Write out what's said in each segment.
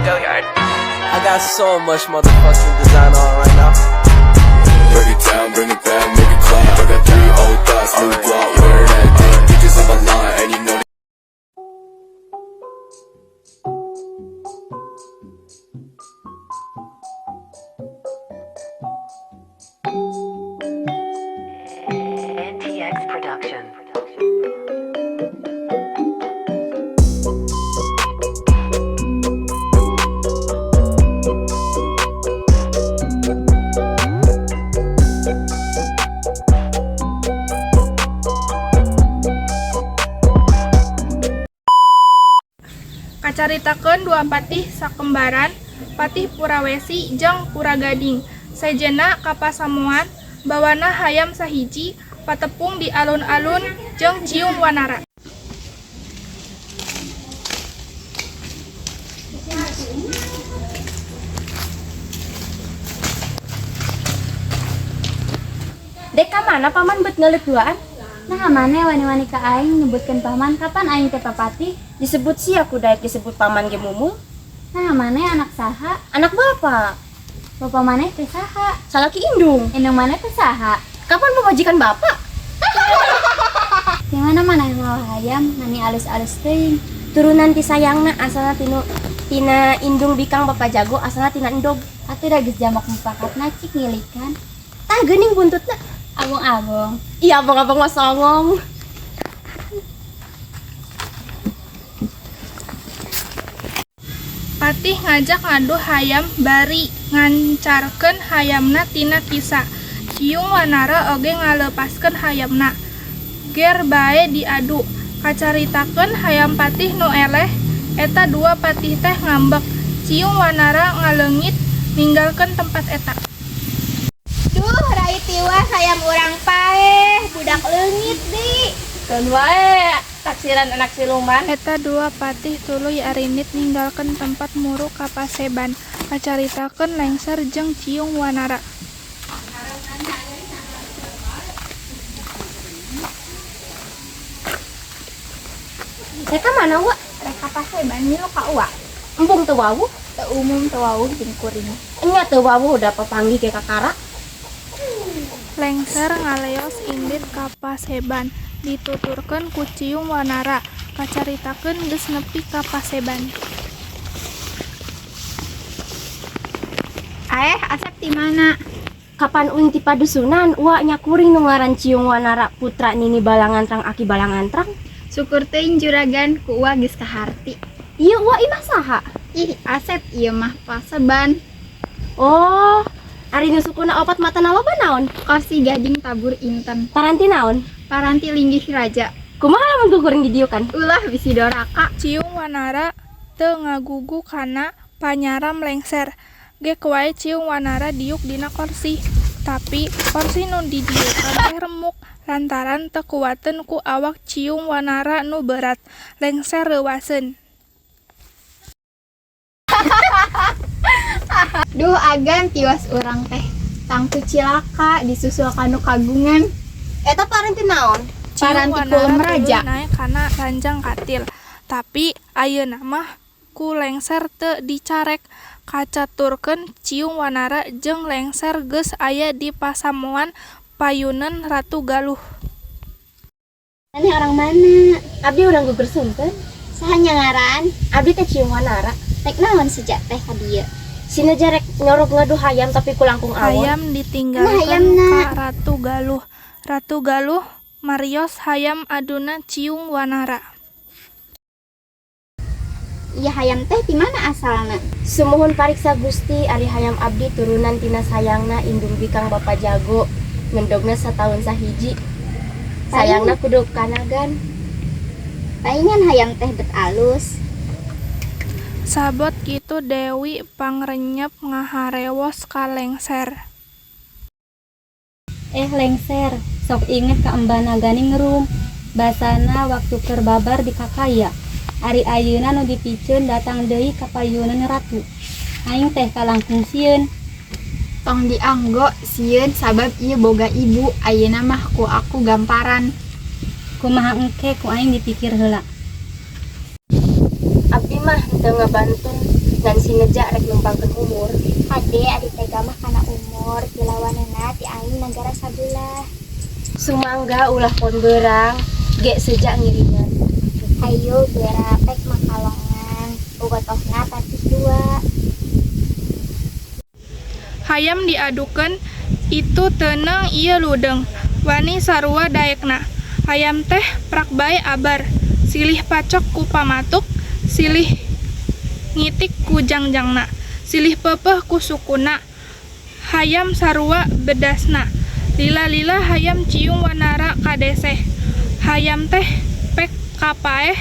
Go yard. I got so much motherfucking design on right now. Break it down, bring it back, make it clap. I got three old thoughts, new guap, wear that thing. Bitches on my line, and you know NTX Production. Kacaritakeun dua patih sakembaran, Patih Purawesi jeung Puragading. Sejenna ka pasamuan, bawana hayam sahiji, patepung di alun-alun jeung Ciung Wanara. Dek ka mana paman bet ngeuleuh duaan? Nah, maneh wani-wani ka aing nyebutkeun paman, kapan aing teh papatih? Disebut sia ku daek disebut paman ge mumul. Nah, maneh anak saha? Anak bapak. Bapak maneh teh saha? Salaki indung. Indung maneh teh saha? Kapan pamajikan bapak? Di mana maneh mawa hayam mani alus-alus teuing? Turunan ti sayangna, asalna tinu tina indung bikang bapak jago, asalna tina endog. Atuh da geus jamak mupakatna cik ngilikan. Tah geuning buntutna. Abong-abong. Iya, abang-abang mah songong. Patih ngajak ngadu hayam bari ngancarkeun hayamna tina kisa. Ciung Wanara oge ngalepaskeun hayamna. Ger bae diadu. Kacaritakeun hayam patih nu eleh, eta dua patih teh ngambek. Ciung Wanara ngaleungit ninggalkeun tempat eta. Duh, rai tiwas hayam urang paeh, budak leungit di. Keun wae taksiran anak siluman. Eta dua patih tuluy arindit ninggalkeun tempat muru ka paseban. Kacaritakeun Lengser jeung Ciung Wanara. Rek ka mana, Wa? Rek ka paseban milu ka uwa. Embung teu wawuh? Teu umum teu wawuh jeung kuring. Enya teu wawuh da papanggih ge kakara. Lengser ngaleos indit ka paseban, dituturkeun ku Ciung Wanara. Kacaritakeun geus nepi ka paseban. Aeh, Asep ti mana? Kapan uing ti padusunan, Wa, nya kuring nu ngaran Ciung Wanara putra Nini Balangantrang aki Balangantrang. Syukur teuing juragan ku uwa geus kaharti. Ieu Wa imah saha? Ih, Asep ieu mah paseban. Oh, ari nu sukuna opat matana loba naon? Korsi gading tabur inten. Paranti naon? Paranti linggih raja. Kumaha lamun ku kuring didiukan? Ulah bisi doraka. Ciung Wanara teu ngagugu kana panyaram Lengser. Gek wae Ciung Wanara diuk dina korsi. Tapi korsi nu didiukan teh remuk lantaran teu kuateun ku awak Ciung Wanara nu beurat. Lengser reuwaseun. Duh agan tiwas urang teh. Tangtu cilaka disusul kanu kagungan. Eta paranti naon? Ciung Paranti Wanara kulem tuluy raja. naek kana ranjang katil. Tapi ayeuna mah ku Lengser teu dicarek. Kacaturkeun Ciung Wanara jeung Lengser geus aya di pasamuan payuneun Ratu Galuh. Maneh orang mana? Abdi urang gugur sunten. Saha nya ngaran? Abdi teh Ciung Wanara. Rek naon seja teh ka dieu? Sinaja rek nyorog ngadu hayam tapi ku langkung awon. Hayam Nah, ditinggalkeun hayamna. ka Ratu Galuh. Ratu Galuh marios hayam aduna Ciung Wanara. Ieu hayam teh ti mana asalna? Sumuhun pariksa Gusti, ari hayam abdi turunan tina sayangna indung bikang bapa jago, ngendogna sataun sahiji. Sayangna kudu kanagan. Paingan hayam teh bet alus. Sabot kitu Dewi Pangrenyep ngaharewos ka Lengser. Eh Lengser, sok inget ka embana ganing rum. Basana waktu keur babar di Kakaya. Ari ayeuna nu dipiceun datang deui ka payuneun ratu. Aing teh kalangkung sieun. Tong dianggo sieun sabab ieu boga ibu, ayeuna mah ku aku gamparan. Kumaha engke ku aing dipikir heula. Abdi mah teu ngabantun Ngan si Neja rek numpangkeun umur. Ade ari tega mah kana umur dilawanana ti aing nagara sabelah. Sumangga ulah pon berang, ge sejak ngiringan. Hayu gera pek makalongan. Bobotohna tatih dua. Hayam diadukeun itu teuneng ieu ludeung, wani sarua daekna. Hayam teh prak bae abar, silih pacok ku pamatuk, silih ngitik ku jangjangna, silih peupeuh ku sukuna. Hayam sarua bedasna. Lila-lila hayam Ciung Wanara kadeseh. Hayam teh pek kapaeh,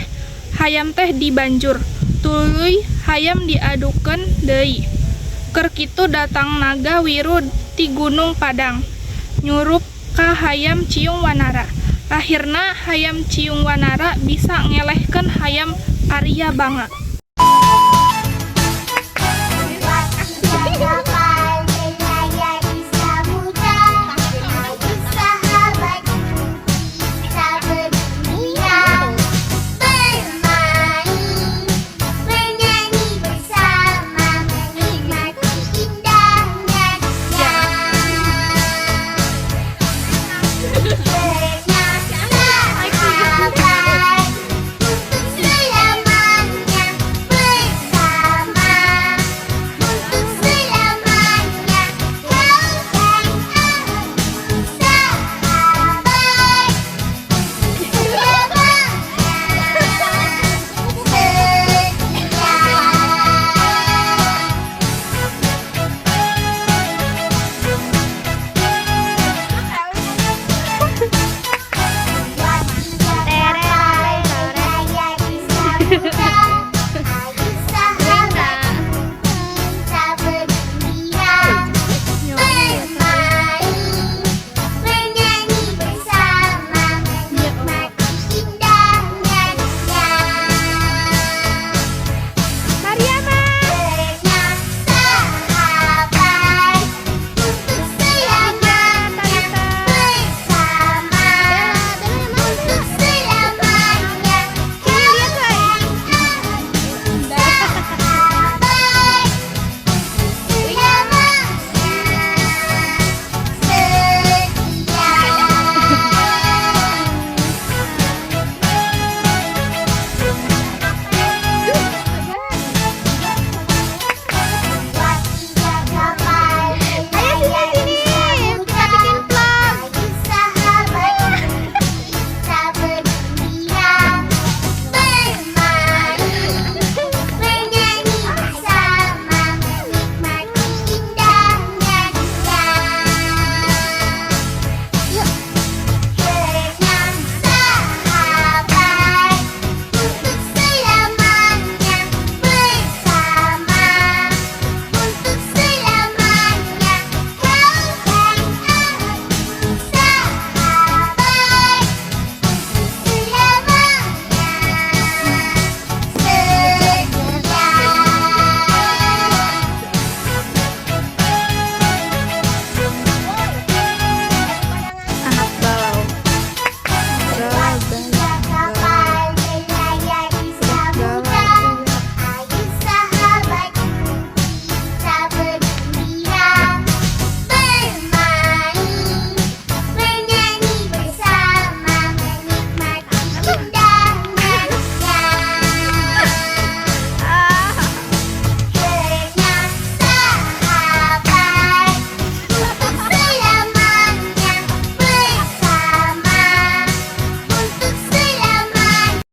hayam teh dibanjur. Tuluy hayam diadukeun deui. Keur kitu datang naga wiru ti Gunung Padang nyurup ka hayam Ciung Wanara. Akhirna hayam Ciung Wanara bisa ngelehkeun hayam Aria Banga.